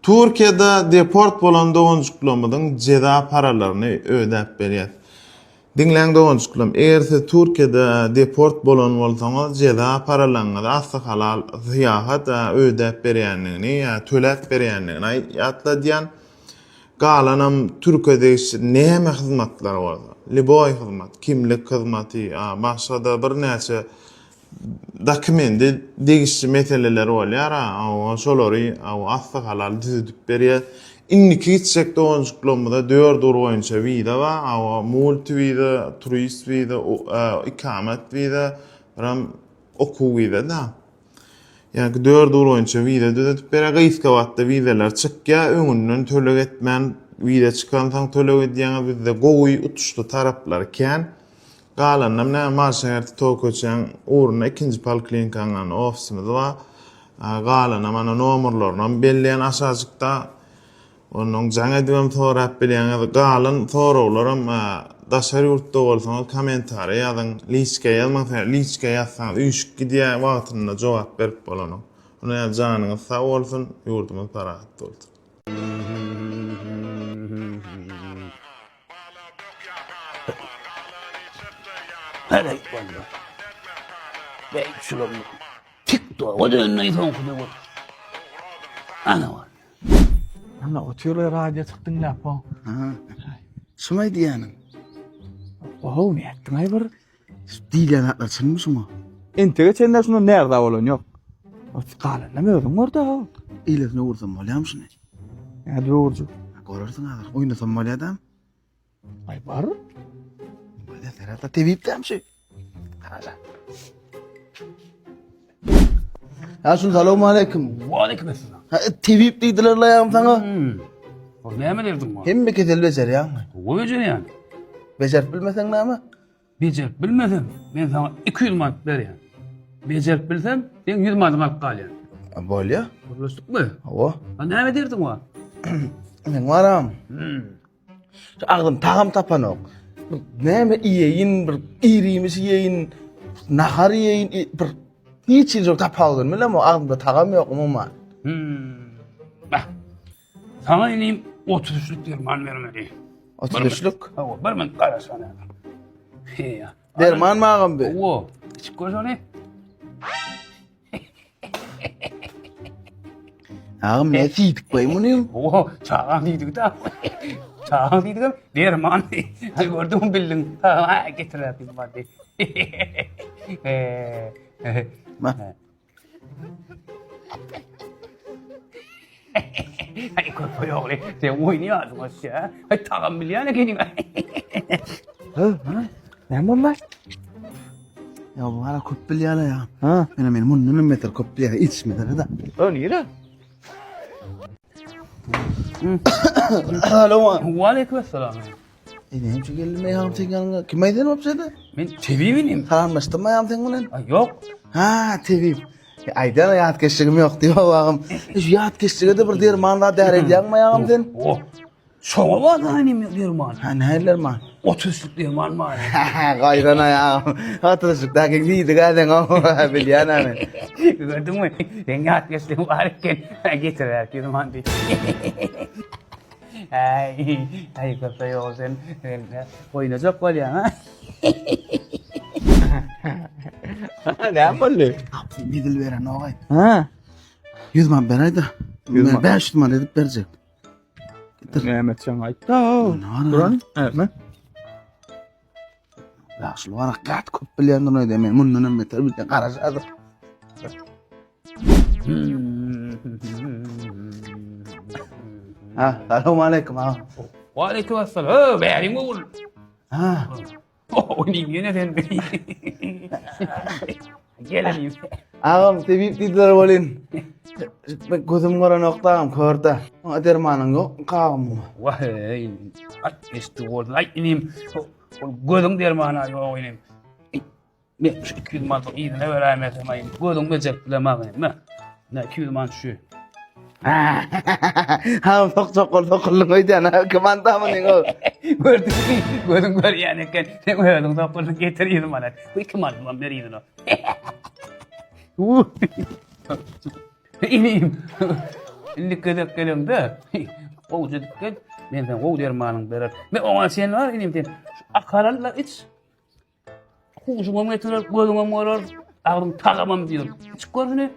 Türkiýede deport bolan doganjyklarymyzyň jeza paralaryny ödäp berýäs. Diňläň doganjyklarym, eger siz Türkiýede deport bolan bolsaňyz, jeza paralaryňyzy asly halal syýahat ödäp berýändigini ýa töläp berýändigini ýatladýan. Galanam türke degişli näme hyzmatlar bolsa, lýuboý hyzmat, kimlik hyzmaty, başga-da birnäçe Dokumente degişli meseleler bolýar, a şolary asly halal düzedip berýär. Indiki gitjek doganjyklarymyza dört ugur boýunça wiza bar, a multi wiza, turist wiza, ikamet wiza, biram okuw wiza da. Ýagny dört ugur boýunça wiza düzedip berýär. Gysga wagtda wizalar çykýar, öňünden töleg etmän wiza çykansoň töleg edýäňiz. Bizde gowy utuşly taraplary kän. Galanynam näme Marşa Tito köçäň ugrunda ikinji poliklinikanyň ýanynda ofisimiz bar. Galanam ana nomerlarynam belleýän aşajykda. Ondan jaň edibem sorap bilýäňiz. Galan soraglaram daşary ýurtda bolsaňyz kommentariýa ýazyň. Liçka ýazmaň sebäbi liçka ýazsaňyz üýşüp gidýär wagtynda jogap berip bolanok. Onda ýa janyňyz sag bolsun, ýurdumyz parahat bolsun. Heleý boldy. Beý, şular TikToka döndü soňky döwür. Ana bar. Ana otyrlar radio çyk diňläp o. Ha. Şumy diýýäniň? Oho, ne etdiň aý bir? Diýilýän zatlar çynmy şuňa? Entege çenli şundan närza bolan ýok. Galanam özüň gör-de. Eýlesine öwürsem bolýarmy şuny? Nädip öwürjek? Görersiň ahyr. Oýnasam bolýar-da. Aý bar. Bolýar, serata tebip dämi şu? Garaja. Ya şun salam aleyküm. Waleýkim esselam. Ha, tebip diýdiler la ýagym saňa. Hmm. O näme derdiň bar? Hemme kesel bejerýäňmi? Gowy bejerýän. Bejerip bilmeseň näme? Bejerip bilmesem, men saňa 200 manat berýän. Bejerip bilsem, seň 100 manadyňy alyp galýan. Bolýa. Gürleşdikmi? Hawa. Ha näme derdiň bar? Meň baram. Hmm. Şu agzym tagam tapanok. Bir näme iýeýin, bir irimiş iýeýin, nahar iýeýin, bir hiç hili tapawudyny bilemok. Agzymda tagam ýok umuman. Hmm. Bah. Saňa inim 33-lük derman bermeli. 33-lük? Hawa, bir minut garaşana. Heý. Derman mı agam be? Hawa, içip gör şony. Agam ne siýdik goý muny? Hawa, çagaň diýdik da. Çagaň diýdigem derman. Hay gördüň bildiň. Ha, getirip bir bardy. Ma. Ay köpek ogly, sen oýnaýarsyň aşa. Ay tagam bilýän ekeniň. Ha, näme boldy? Ya bu ara köp bilýär ya. Ha. Mena men mundan hem beter köp bilýär, içmeden da. O nire? Alo. Waleýkim assalam. E näme üçin geldim ýagym sen ýanyňa? Kim aýdan wapşe-de? Men tebip inim. Salamlaşdym ýagym sen bilen? Ay ýok. Ha, tebip. E, aýdan ýatkeşligim ýok diýip agam. E, şu ýatkeşlige-de bir derman zat däri edýäňmi ýagym sen? Oh. Şoňa bar da inim derman. Ha, nähili derman? 33-lük derman bar. Gaýran aýagym. Otuzlukdaky diýdik-ä sen o bilýän-ä men. Gördüňmi? Sen ýatkeşligiň bar eken. Getirer derman diýip. Äý, aý köpek ýok sen, sen oýnajak bolýaň ha? Näme boldy? Gapy medil berenok aý. Ha? 100 manat beräý-de. 100 Men 500 manat edip berjek. Getir. Näme etseň aýt-da. Duran, näme? Ýagşyly bar, gaty köp bilýändir öýde men mundan hem beter bilýän garaşadyr. Ha, salam aleyküm ha. Wa aleyküm assalam. Ö, bäriň ogul. Ha. Oýnaýyn ýene sen. Gel inim. Agam tebip diýdiler welin. Gözüm görenok da agam körde. Oňa dermanyň ýok agam muňa. Waý, ay eşitdi bolsun. Ay inim. Ol gözüň dermany ýok inim. Men şu 200 manat yzyna beräýmesem aý gözüň bejerip bilemok inim. Ne 200 manat şu. Ha, sokjak bol sokuldyň öýdýän. Kim andamynyň o? Gördüňmi? Gözüň görýän eken. Sen özüň sokuldyň getir 100 manat. Bu 2 manat ber yzyna. Inim. Indi gezek geleňde gowja edip gel. Men saňa gowy dermanyňy berer. Men oňa çenli bar inim sen. Şu akaral iç. Huşuňam getirer, gözüňem görer, agzyň tagamam diýer. Içip görsene.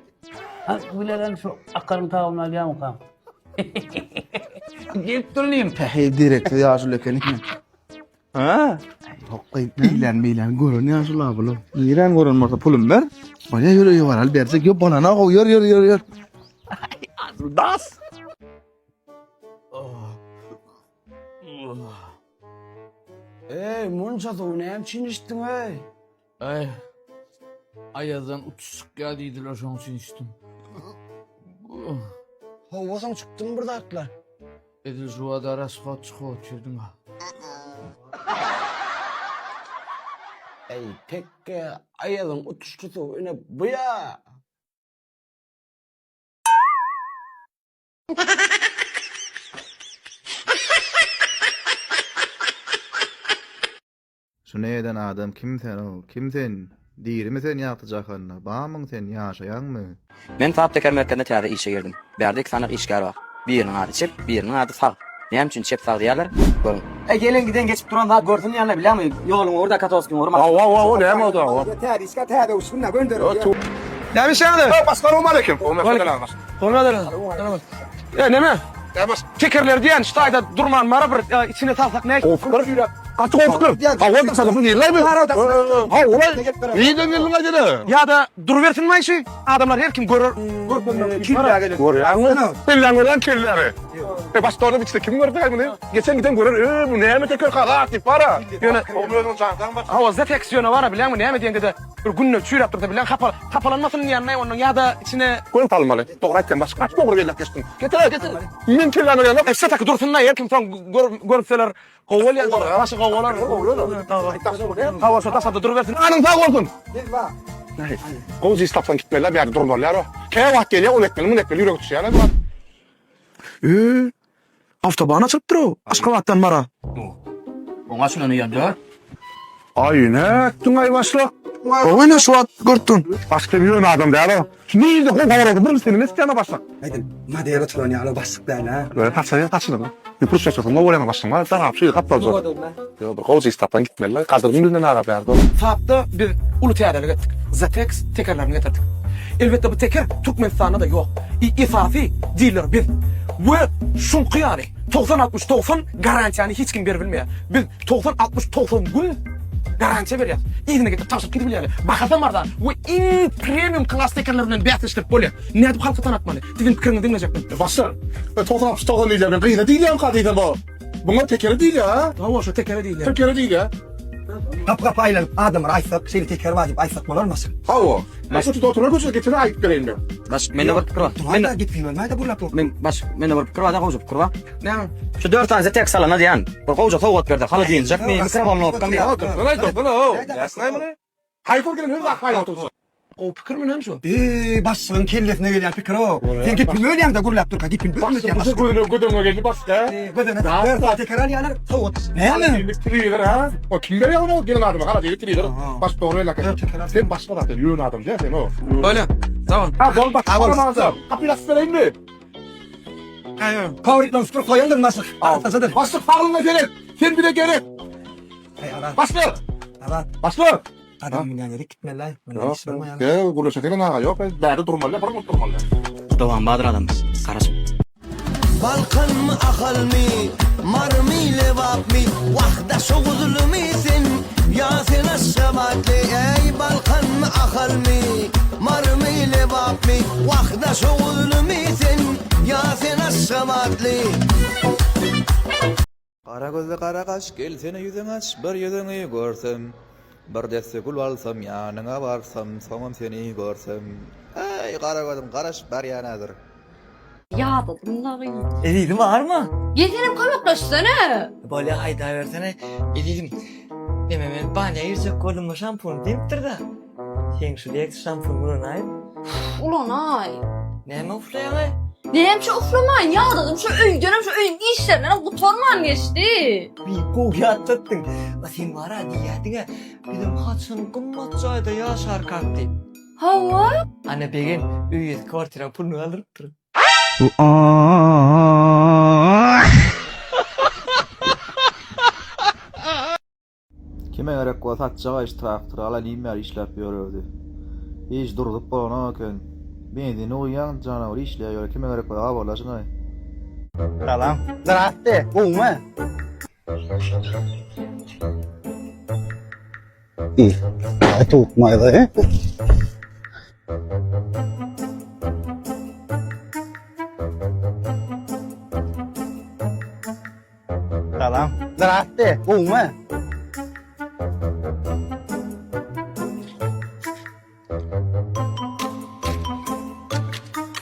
Ha, bileren şu akaryň tagamyny alýarmyka? Gelip dur inim. Päheý dereksiz ýaşuly ekeni. Ha? Hokgaý iýlän meýlän gören ýaşuly bular. Niren gören bolsa pulum ber. Bolýa ýör öýe baraly berjek. Ýok bolana gowy ýör ýör ýör ýör. Das. Eý, munça suwy näme üçin içdiň eý? Eý, aýazdan utuş çykýar diýdiler, şoň üçin içdim. Hawa, soň çykdymy bir zatlar? Edil şu wada rashod çykyp otyrdyň-a. Eý, pekge, aýazyň utuşly suwy ine bu-ýa! Şuny eden adam kim sen-ow, kim sen? Dirimi sen ýagty jahanda, bamyň sen, ýaşaýaňmy? Men Sap teker merkezine täze işe girdim. Bärde iki sany işgär bar. Biriniň ady Çep, biriniň ady Sag. Näme üçin Çep Sag diýýärler? Görüň. Eý gelen giden geçip duran zat görsün ýaly bilýäňmi ýoluň ugry da katowskiň ugry Hawa hawa hawa näme boldy hawa. Täze işgär täze uçgun da gönderip. Näme işleýäňiz? Başgalawm aleýkim. E neme? Tekerleri diýen şu taýda durman mara bir içine salsak ne? Gowy pikir. Gaty gowy pikir. Hawa da salsyn diýilmi? Hawa. Nirden geldiň aýdene? Ýa-da durubersin maý şu adamlar her kim görer. Görýäňmi? Kelläň görýän kelläni. E başda orada içde kim gördi muny? Geçen giden görer, e bu näme teker kazak diýip bara. Ýöne özüň jansaň bak. Hawa, ZX ýöne bara bilýäňmi näme diýende-de bir günde çüýräp dursa bilýäň hapa hapalanmasyn diýýän ondan ýa-da içine Göz salmaly. Dogry aýtýaň başga gaty dogry belläp geçdiň. Getir getir. Men kelläme gelenok. Eşe taki dursun-da her kim soň görüpseler gowy bolýar. Başy gowy bolar. Hawa şo daşarda durubersin. Janyň sag bolsun. Gowy iş tapsaň gitmeli-dä bu ýerde durmaly ýa. Käwagt gelýär ony etmeli muny etmeli ýüregi düşýär. Öý, awtoban açylypdyr-ow, Aşgabatdan Mara. Oňa şuny ýönder. Aý nätdiň-aý başlyk? Gowy ine şu wagt görüp durun. Başlyk sen ýöne adam däl-ow. Şu nirde gowy habar oldy bir seni ne etýän-a başlyk? Aýdym, model oturan ýaly başlyk däl-ä. Öý saçyny saçyny. Ýüpür saçyny gowy bolýan başlygyň bar, darap şu gapdaljak. Ýok, bir gowy iş tapsaň gitmeli-le, gadyryny bilmän aga bärde. Sapda biz uly täzelik etdik. Zatex tekerlerini getirdik. Elbetde bu teker Türkmenistanda-da ýok. I esasy diler biz. We şuňky ýaly 90 60 90 garantiýany hiç kim berip bilmeýär. Biz 90 60 90 gün garantiýa berýäs. Yzyna getirip tabşyryp gidibilýärler. Bahasam arzan we iň premium klas tekerler bilen bäsleşdirip bolýar. Nädip halka tanatmaly? Siziň pikiriňizi diňlejek men. Başlyk, 90 60 90 diýilýär. Men gyza diýilýärmika diýsem o. Buňa tekere diýilýär ha? Hawa şo tekere diýilýär. Tekere diýilýär. Gapy gapy aýlanyp adamlara aýtsak şeýle teker bar diýip aýtsak bolarmy başlyk? Hawa. Başga tutup oturan köçede geçene aýdyp bereýin men. Başlyk mende bir pikir bar. Mende gepim bolmaýda gürläp dur. Men başlyk mende bir pikir bar da gowja pikir bar. Näme? Şu 4 sany tek salana diýen. Bir gowja sowgat berdi. Haly diýinjekmi, mikrowolnowkamy? Haýsy ol gelen öz zat paýlap otursa. Gowy pikirmi näme şu? Eý, başlygyň kellesine gelýän pikir o. Sen gepimi bölýäň-de gürläp durka, gepimi bölme diýýän Başlyk bu gözüne göz öňüne geldi başlyk hä? Gözüne dört teker alýarlar, sowgat. Näme? Telewizor ha? O kim berýär ony gelen adama? Gara diýip telewizor. Baş dogry belläp geçdi. Sen başga zat, ýöne adam däl sen o. Öyle. Tamam. Ha, bol bak. Gapyny açyp bereýinmi? Kowrikden süpürip goýandyr başlyk. Arassajadyr. Başlyk saglygyňa gerek. Sen bile gerek. Başlyk. Başlyk. Adam münýän ýeri gitmeli. Munda iş bolmaýar. Gel, gürleşesene aga, ýok, bärde durmaly, bir minut durmaly. Dowam Badyr adam garaşyp. Balkanmy Ahalmy Marymy Lebapmy Wah Daşoguzlymy sen Ýa sen Aşgabatly Eý Balkanmy Ahalmy Marymy Lebapmy Wah Daşoguzlymy sen Ýa sen Aşgabatly. Gara gözli gara gaş gelsene ýüzüň aç bir ýüzüňi görsem Bir desse gül alsam ýanyňa barsam soňam seni görsem Eý gara gözüm garaşyp barýan häzir. Ýadadym dagy. Ezizim arma. Gel senem kömekleşsene. Bolýa haýdabersene. Ezizim neme men banýa girjek boldum şampun diýipdir-de. Seň şu Lex şampunyňy ulanaýyn. Uf, ulanaý. Näme uflaýaňaý? Nämçe uflamaýyn, ýadadym şu öýdenem şu öýüň işlerindenem gutarman geçdi. Bir gowy ýatlatdyň. A sen bar-a diýýärdiň-ä, bizem haçan gymmat jaýda ýaşarkak diýip. Hawa. Ana Begen öýesi kwartiraň puluny galdyrypdyr. Kime gerek bolsa satjak iş traktory ala diýim ýaly işläp ýör özi. Hiç durzup bolanok eken. Benzini guýýaň janawar işleýär ýör kime gerek bolsa habarlaşyň aý. Salam. Zdraste, gowmy? Ay tutmaydı. Salam. Zdraste, gowmy?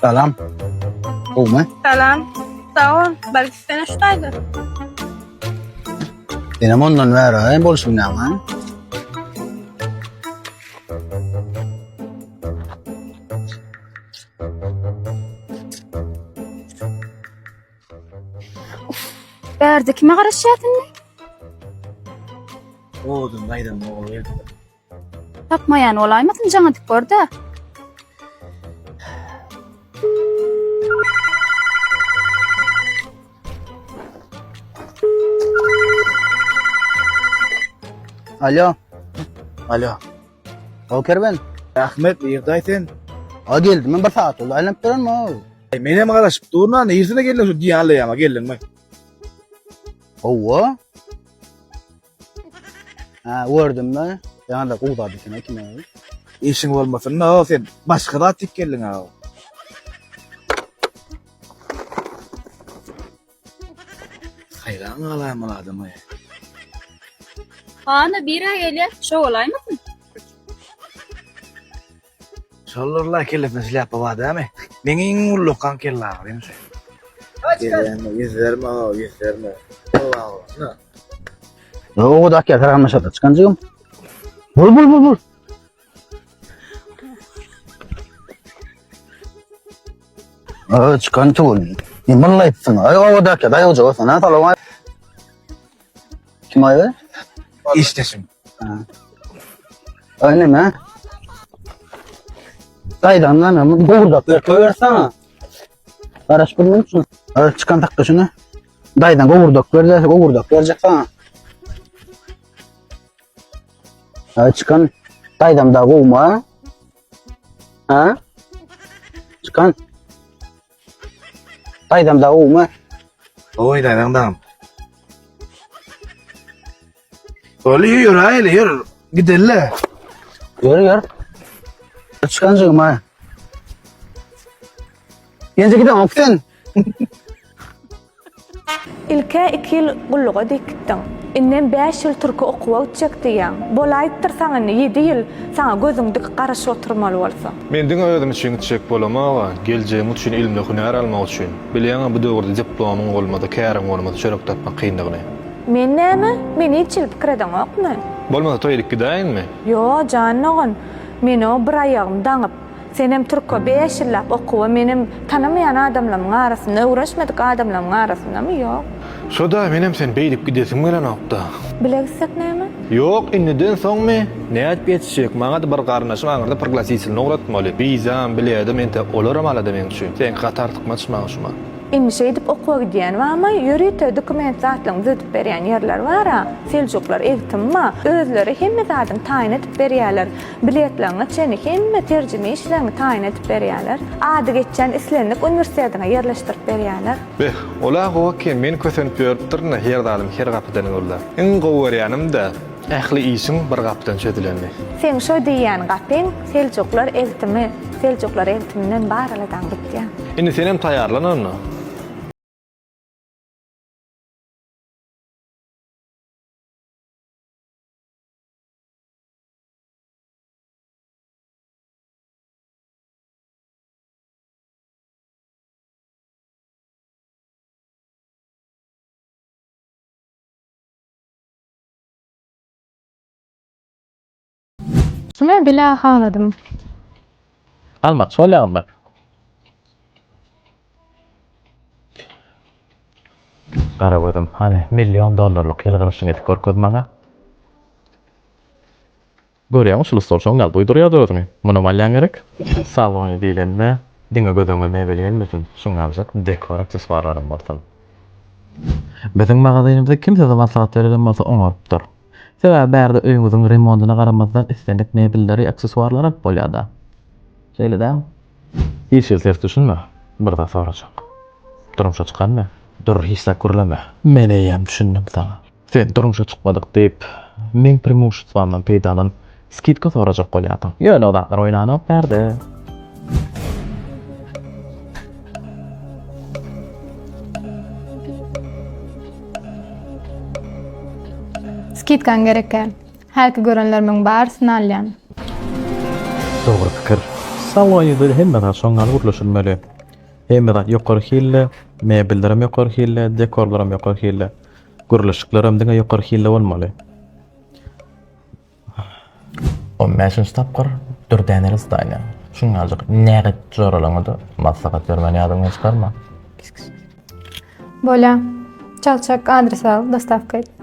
Salam. Gowmy? Salam. Sag bol. Belki sen şutaýdyr. Senem ondan bäri bolşuň näme? Bärde kime garaşýas indi? Owadan gaýdan ogul gelipdir. Tapmaýan bolaýmasyn jaň edip gör-dä. Alo. Alo. O Kerwen. Ahmet nirdaý sen? A geldim men bir saat oldu. Aýlanyp duran o. Men hem garaşyp durun ha, nirsine geldiň şu diýanlaýama geldiňmi? Owa. Ha, gördüm ben. Ýa-da gowzady sen kime? Işiň bolmasyn da sen başga zat diýip geldiň ha. Haýran galaýmaly adamy. Ana bira gelýär. Şo bolaýmasyn? Şolarla kellesinde şlýapa bar dämi? Meň iň ullakan kelle agyrym şu. Gelýänme, ýüz berme, ýüz berme. Owo da gel saramaşa çykanjygym. Bul bul bul bul. Aa çykan tugul. Ýyllaýypsyň. Aý owo da gel daýawja bolsun ha salam. Kim aýy? Işdeşim. Aý näme? Daýdan näme? Gowurdak berip goýarsaň. Garaş bir minut şunu. Al çykan takka şunu. Daýdan gowurdak ber däse gowurdak berjek sana. Ay çykan daýdam da gowma. Ha? Çykan. Daýdam da gowma. Oý daýdaň dam. Oli ýör aýly ýör. Gidelle. Ýör ýör. Çykanjygym ha. Ýenje giden ok sen. Ilk-ä iki ýyl gulluga diýip gitdiň. Indem bäş ýyl türke okuwa gitjek diýýäň. Bolaýypdyr saňa indi ýedi ýyl saňa gözüň dik garaşyp oturmaly bolsa. Men diňe özüm üçin gitjek bolamog-a, geljegim üçin elimde hünär almak üçin. Bilýäň-ä bu döwürde diplomyň bolmasa, käriň bolmasa çörek tapmak kyndygyny. Men näme? Meni hiç hili pikir edeňokmy? Bolmasa toý edip gidäýinmi? Ýo, jan dogan, men-o bir aýagym daňyp, Senem türke bäş ýyllap okuwa menem tanamaýan adamlamyň arasynda öwrenşmedik adamlamyň arasyndamy ýok. Şoda menem sen beýdip gidesim gelenokda. Bile gitsek näme? Ýok indiden soňmy? Nädip ýetişjek maňada bir garyndaşym aňyrda priglasitelny ugratmaly. Wizam, biledim entek olaram alada meň üçin. Seňki gaty artykmaç maňa şumat. Indi şeýdip okuwa gidýän barmy? Ýörite dokument zatlaryny düzedip berýän ýerler bar-a. Seljuklar egtim bar. Özleri hemme zadyny taýyn edip berýärler. Biletleriňe çenli hemme terjime işleriňi taýyn edip berýärler. Ady geçýän islendik uniwersitetiňe ýerleşdirip berýärler. Beh, ol-a gowy eken, men kösenip ýörüpdirin-de her zadym her gapydan öwrüler. Iň gowy görýänim-de, ähli işiň bir gapydan çözüleni. Seň şo diýýän gapyň Seljuklar egtimi, Seljuklar egtiminden bar aladaň bitýär. Indi senem taýýarlan onda. Şuny bile haladym. Almakçy bolýaňmy? Garagözüm, hany, million dollarlyk ýylgyryşyňy edip görkez maňa. Görýäňmi, şul stol şoň ýaly duýdurýardy özüňi. Munam alýaň gerek. Salony diýlende. Diňe göz öňüňe mebel gelmesin, şuňa aljak dekor aksessuarlaram bolsun. Biziň magazynymyzda kim size maslahat bereden bolsa oňarypdyr. Sebäbi bärde öýüňiziň remondyna garamazdan islendik mebelleri, aksessuarlary alyp bolýada. Şeýle dämi? Hiç hili ters düşünme, bir zat sorajak. Durmuşa çykanmy? Dur, hiç zat gürleme. Men eýýäm düşündim saňa. Sen durmuşa çykmadyk diýip, meň premuşestwamdan peýdalanyp, skidka sorajak bolýarsyň. Ýöne o zatlar oýnanok bärde. Skidkaň gerekkä. Hälki görenlerimiň barysyny alýan. Dogry pikir. Salonyda hemme zat şoň ýaly gürleşilmeli. Hemme zat ýokary hilli, mebellerem ýokary hilli, dekorlaram ýokary hilli. Gürleşiklerem diňe ýokary hilli bolmaly. On bäşinji tapgyr Dürdäneli zdaniýa. Şuň ýalyjak näget joralaňa-da maslahat bermäni ýadyňdan çykarma. Bolýa. Çalçak adres al, dostawka et.